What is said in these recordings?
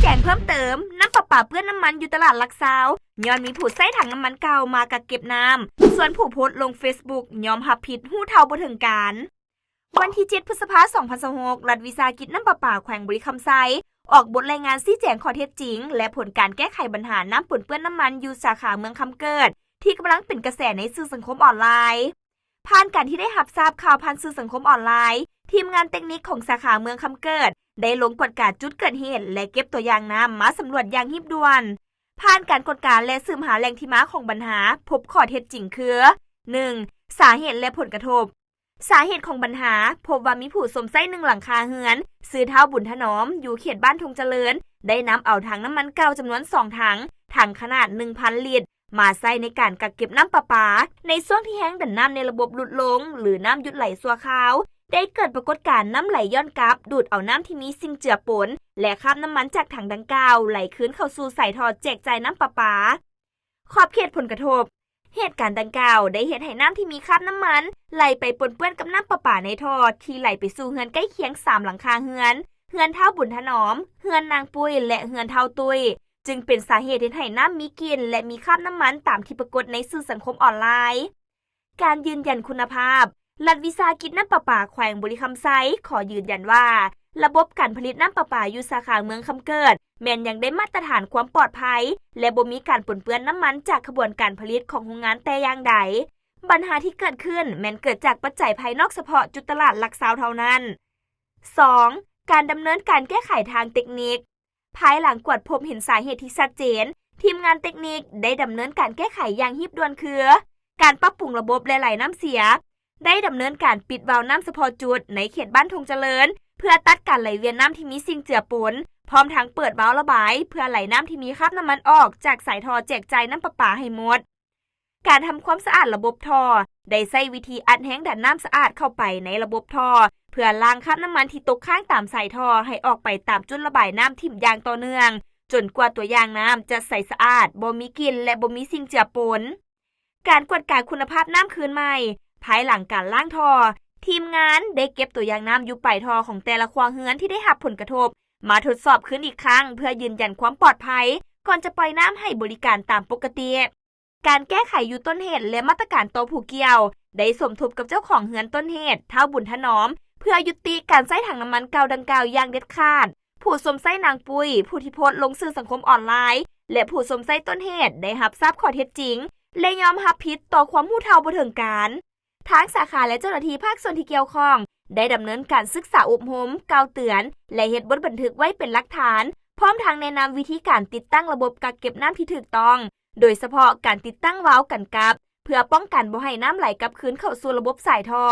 ແຈ້ງເພີ່ມເຕີມ, ນ້ຳປະປາເປື້ອນນ້ຳມັນຢູ່ຕະຫຼາດຫຼັກຊາວ ຍ້ອນມີຜູ້ໃຊ້ຖັງນ້ຳມັນເກົ່າມາກັກເກັບນ້ຳ, ສ່ວນຜູ້ໂພສລົງເຟສບຸກຍອມຮັບຜິດຮູ້ເທົ່າບໍ່ເຖິງການ. ວັນທີເຈັດ ພຶດສະພາ ສອງພັນຊາວຫົກ, ລັດວິສາຫະກິດນ້ຳປະປາແຂວງບໍລິຄຳໄຊ ອອກບົດລາຍງານຊີ້ແຈງຂໍ້ເທັດຈິງ ແລະ ຜົນການແກ້ໄຂບັນຫານ້ຳປົນເປື້ອນນ້ຳມັນຢູ່ສາຂາເມືອງຄຳເກີດ ທີ່ກຳລັງເປັນກະແສໃນສື່ສັງຄົມອອນລາຍ. ຜ່ານການທີ່ໄດ້ຮັບຊາບຂ່າວຜ່ານສື່ສັງຄົມອອນລາຍ, ທີມງານເຕັກນິກຂອງສາຂາເມືອງຄຳເກີດ ໄດ້ລົງກວດກາຈຸດເກີດເຫດ ແລະ ເກັບຕົວຢ່າງນ້ຳມາສຳຫຼວດຢ່າງຮີບດ່ວນ. ຜ່ານການກວດກາ ແລະ ສືບຫາແຫຼ່ງທີ່ມາຂອງບັນຫາ, ພົບຂໍ້ເທັດຈິງຄື ໜຶ່ງ ສາເຫດ ແລະ ຜົນກະທົບ. ສາເຫດຂອງບັນຫາ, ພົບວ່າມີຜູ້ຊົມໃຊ້ໜຶ່ງຫຼັງຄາເຮືອນ ຊື່ທ້າວ ບຸນຖະໜອມ ຢູ່ເຂດບ້ານທົ່ງຈະເລີນ ໄດ້ນຳເອົາຖັງນ້ຳມັນເກົ່າຈຳນວນສອງຖັງ, ຖັງຂະໜາດໜຶ່ງພັນລິດ ມາໃຊ້ໃນການກັກເກັບນ້ຳປະປາ. ໃນຊ່ວງທີ່ແຮງດັນນ້ຳໃນລະບົບຫຼຸດລົງ ຫຼື ນ້ຳຢຸດໄຫຼຊົ່ວຄາວ, ໄດ້ເກີດປາກົດການນ້ຳໄຫຼຍ້ອນກັບ ດູດເອົານ້ຳທີ່ມີສິ່ງເຈືອປົນ ແລະ ຄາບນ້ຳມັນຈາກຖັງດັ່ງກ່າວໄຫຼຄືນເຂົ້າສູ່ສາຍທໍ່ແຈກຈ່າຍນ້ຳປະປາ. ຂອບເຂດຜົນກະທົບ. ເຫດການດັ່ງກ່າວໄດ້ເຮັດໃຫ້ນ້ຳທີ່ມີຄາບນ້ຳມັນໄຫຼໄປປົນເປື້ອນກັບນ້ຳປະປາໃນທໍ່ທີ່ໄຫຼໄປສູ່ເຮືອນໃກ້ຄຽງສາມຫຼັງຄາເຮືອນ, ເຮືອນທ້າວ ບຸນຖະໜອມ, ເຮືອນນາງປຸ້ຍ ແລະ ເຮືອນທ້າວ ຕຸ້ຍ, ຈຶ່ງເປັນສາເຫດເຮັດໃຫ້ນ້ຳມີກິ່ນ ແລະ ມີຄາບນ້ຳມັນຕາມທີ່ປາກົດໃນສື່ສັງຄົມອອນລາຍ. ການຢືນຢັນຄຸນນະພາບ. ລັດວິສາຫະກິດນ້ຳປະປາແຂວງບໍລິຄຳໄຊ ຂໍຢືນຢັນວ່າ ລະບົບການຜະລິດນ້ຳປະປາຢູ່ສາຂາເມືອງຄຳເກີດ ແມ່ນຍັງໄດ້ມາດຕະຖານຄວາມປອດໄພ ແລະ ບໍ່ມີການປົນເປື້ອນນ້ຳມັນຈາກຂະບວນການຜະລິດຂອງໂຮງງານແຕ່ຢ່າງໃດ. ບັນຫາທີ່ເກີດຂຶ້ນແມ່ນເກີດຈາກປັດໄຈພາຍນອກສະເພາະຈຸດຕະຫຼາດຫຼັກຊາວເທົ່ານັ້ນ. ສອງ ການດຳເນີນການແກ້ໄຂທາງເຕັກນິກ. ພາຍຫຼັງກວດພົບເຫັນສາເຫດທີ່ຊັດເຈນ, ທີມງານເຕັກນິກໄດ້ດຳເນີນການແກ້ໄຂຢ່າງຮີບດ່ວນຄື ການປັບປຸງລະບົບ ແລະ ໄຫຼນ້ຳເສຍ, ໄດ້ດຳເນີນການປິດວາວນ້ຳສະເພາະຈຸດໃນເຂດບ້ານທົ່ງຈະເລີນ ເພື່ອຕັດການໄຫຼວຽນນ້ຳທີ່ມີສິ່ງເຈືອປົນ, ພ້ອມທັງເປີດວາວລະບາຍເພື່ອໄຫຼນ້ຳທີ່ມີຄາບນ້ຳມັນອອກຈາກສາຍທໍ່ແຈກຈ່າຍນ້ຳປະປາໃຫ້ໝົດ. ການທຳຄວາມສະອາດລະບົບທໍ່, ໄດ້ໃຊ້ວິທີອັດແຮງດັນນ້ຳສະອາດເຂົ້າໄປໃນລະບົບທໍ່ ເພື່ອລ້າງຄາບນ້ຳມັນທີ່ຕົກຄ້າງຕາມສາຍທໍ່ໃຫ້ອອກໄປຕາມຈຸດລະບາຍນ້ຳຖິ້ມຢ່າງຕໍ່ເນື່ອງ ຈົນກວ່າຕົວຢ່າງນ້ຳຈະໃສສະອາດ, ບໍ່ມີກິ່ນ ແລະ ບໍ່ມີສິ່ງເຈືອປົນ. ການກວດກາຄຸນນະພາບນ້ຳຄືນໃໝ່. ພາຍຫຼັງການລ້າງທໍ່, ທີມງານໄດ້ເກັບຕົວຢ່າງນ້ຳຢູ່ປາຍທໍ່ຂອງແຕ່ລະຄົວເຮືອນທີ່ໄດ້ຮັບຜົນກະທົບ ມາທົດສອບຄືນອີກຄັ້ງ ເພື່ອຢືນຢັນຄວາມປອດໄພ ກ່ອນຈະປ່ອຍນ້ຳໃຫ້ບໍລິການຕາມປົກກະຕິ. ການແກ້ໄຂຢູ່ຕົ້ນເຫດ ແລະ ມາດຕະການຕໍ່ຜູ້ກ່ຽວ ໄດ້ສົມທົບກັບເຈົ້າຂອງເຮືອນຕົ້ນເຫດ ທ້າວ ບຸນຖະໜອມ ເພື່ອຍຸຕິການໃຊ້ຖັງນ້ຳມັນເກົ່າດັ່ງກ່າວຢ່າງເດັດຂາດ. ຜູ້ຊົມໃຊ້ນາງປຸ້ຍ ຜູ້ທີ່ໂພສລົງສື່ສັງຄົມອອນລາຍ ແລະ ຜູ້ຊົມໃຊ້ຕົ້ນເຫດ ໄດ້ຮັບຊາບຂໍ້ເທັດຈິງ ແລະ ຍອມຮັບຜິດຕໍ່ຄວາມຮູ້ເທົ່າບໍ່ເຖິງການ. ທາງສາຂາ ແລະ ເຈົ້າໜ້າທີ່ພາກສ່ວນທີ່ກ່ຽວຂ້ອງ ໄດ້ດຳເນີນການສຶກສາອົບຮົມ, ກ່າວເຕືອນ ແລະ ເຮັດບົດບັນທຶກໄວ້ເປັນຫຼັກຖານ, ພ້ອມທັງແນະນຳວິທີການຕິດຕັ້ງລະບົບກັກເກັບນ້ຳທີ່ຖືກຕ້ອງ, ໂດຍສະເພາະການຕິດຕັ້ງວາວກັນກັບ ເພື່ອປ້ອງກັນບໍ່ໃຫ້ນ້ຳໄຫຼກັບຄືນເຂົ້າສູ່ລະບົບສາຍທໍ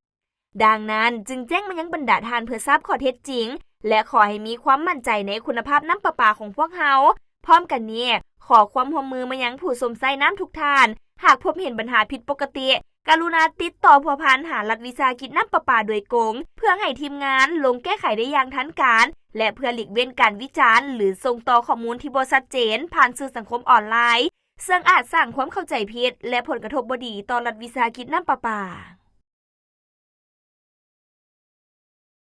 ່. ດັ່ງນັ້ນ, ຈຶ່ງແຈ້ງມາຍັງບັນດາທ່ານເພື່ອຊາບຂໍ້ເທັດຈິງ ແລະ ຂໍໃຫ້ມີຄວາມໝັ້ນໃຈໃນຄຸນນະພາບນ້ຳປະປາຂອງພວກເຮົາ. ພ້ອມກັນນີ້, ຂໍຄວາມຮ່ວມມືມາຍັງຜູ້ຊົມໃຊ້ນ້ຳທຸກທ່ານ, ຫາກພົບເຫັນບັນຫາຜິດປົກກະຕິ, ກະລຸນາຕິດຕໍ່ພົວພັນຫາລັດວິສາຫະກິດນ້ຳປະປາໂດຍກົງ ເພື່ອໃຫ້ທີມງານລົງແກ້ໄຂໄດ້ຢ່າງທັນການ ແລະ ເພື່ອຫຼີກເວັ້ນການວິຈານ ຫຼື ສົ່ງຕໍ່ຂໍ້ມູນທີ່ບໍ່ຊັດເຈນຜ່ານສື່ສັງຄົມອອນລາຍ, ເຊິ່ງອາດສ້າງຄວາມເຂົ້າໃຈຜິດ ແລະ ຜົນກະທົບບໍ່ດີຕໍ່ລັດວິສາຫະກິດນ້ຳປະປາ.